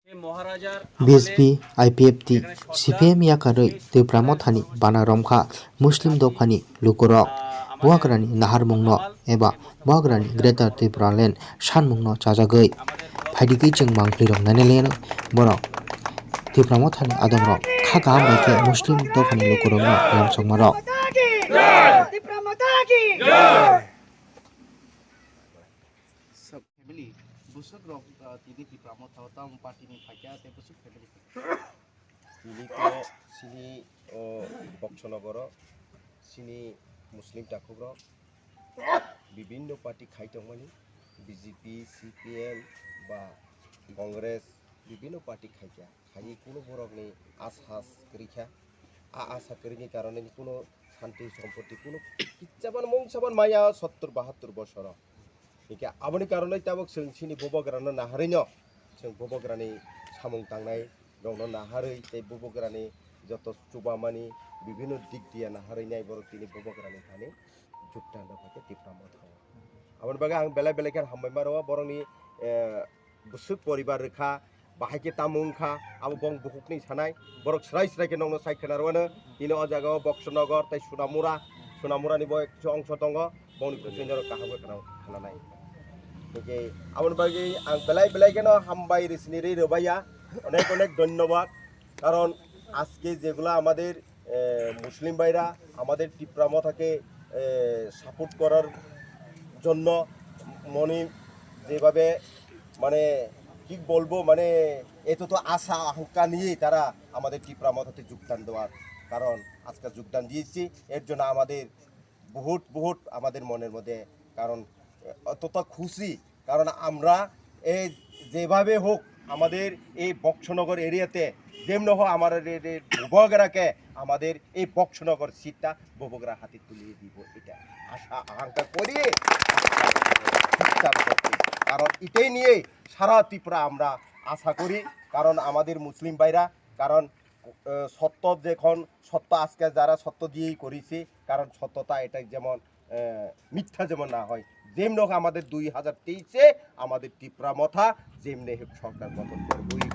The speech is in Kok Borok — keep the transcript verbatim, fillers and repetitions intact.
B S P, I P F T, C P M yakarwi Tipra Mothani bana romkha Muslim dophani lukurok. Buagrani naharmungno eba Buagrani Greater Tipraland sanmungno chajagwi phaidiki chwng mangphlirok nainailaino borok Tipra Mothani adongrok kha kaham bai khe Muslim dophani lukurokno lamsokmarok. Tipra Mata ki! Family, bwswk rok, ah, tini Tipra Motha o tamo party ni phaikha tei bwswk family phaikha? Tini to chini, o, Boksonogoro chini Muslim takhuk rok bibinno party khai tongmani, B J P, C P M ba Congress bibinno party khaikha. Khaini kuno borokni asa kwrwi kha. A asa kwrwini karone kuno santi sompoti kuno kichaban mungsaban maya sottor bahattor bosoro. Hingke aboni karone tabok chwng chini bubagrano naharwino, chwng bubagrani samung tangnai rokno naharwi tei bubagrani joto chubamani bibinno dik diya naharwi nai borok tini bubagrani thani jukta no phaikhe Tipra Motha o. Aboni bagwi ang belai belai khe hambai ma rwo borokni, eh, bwswk poribar rwkha, bahai khe tamo wngkha, abo bong bukhukni sanai, borok srai srai khe nokno sai khna rwano, tini o jaga o Boksonogor tei Sonamura, Sonamura ni bo ekso ongso tongo, bongni khusui norok kaham khe khna, khnanai. Hingke aboni bagwi ang belai belai kheno hambai rwsini ri rwbaiya, onek onek dhonnobad, karon ajke jegula amader এ, মুসলিম ভাইরা আমাদের টিপ্রা মথাকে, এ, সাপোর্ট করার জন্য মনে যেভাবে, মানে, কি বলবো, মানে, এত তো আশা আকাঙ্ক্ষা নিয়েই তারা আমাদের টিপ্রা মথাতে যোগদান দেওয়ার, কারণ আজকে যোগদান দিয়েছি, এর জন্য আমাদের বহুত বহুত আমাদের মনের মধ্যে, কারণ, এ, অতটা খুশি, কারণ আমরা এই যেভাবে হোক আমাদের এই বক্সনগর এরিয়াতে যেমন হোক আমাদের এই, এই বুবাগ্রাকে আমাদের এই বক্সনগর সিটটা বুবাগ্রা হাতে তুলিয়ে দিব, এটা আশা আকাঙ্ক্ষা করি, কারণ এটাই নিয়ে সারা ত্রিপুরা আমরা আশা করি, কারণ আমাদের মুসলিম ভাইরা, কারণ, আহ, সত্য যখন সত্য আজকে যারা সত্য দিয়েই করেছি, কারণ সত্যতা এটা যেমন, আহ, মিথ্যা যেমন না হয়, যেমনি হোক আমাদের দুই হাজার তেইশে আমাদের ত্রিপুরা মথা যেমনি হোক সরকার গঠন করবই।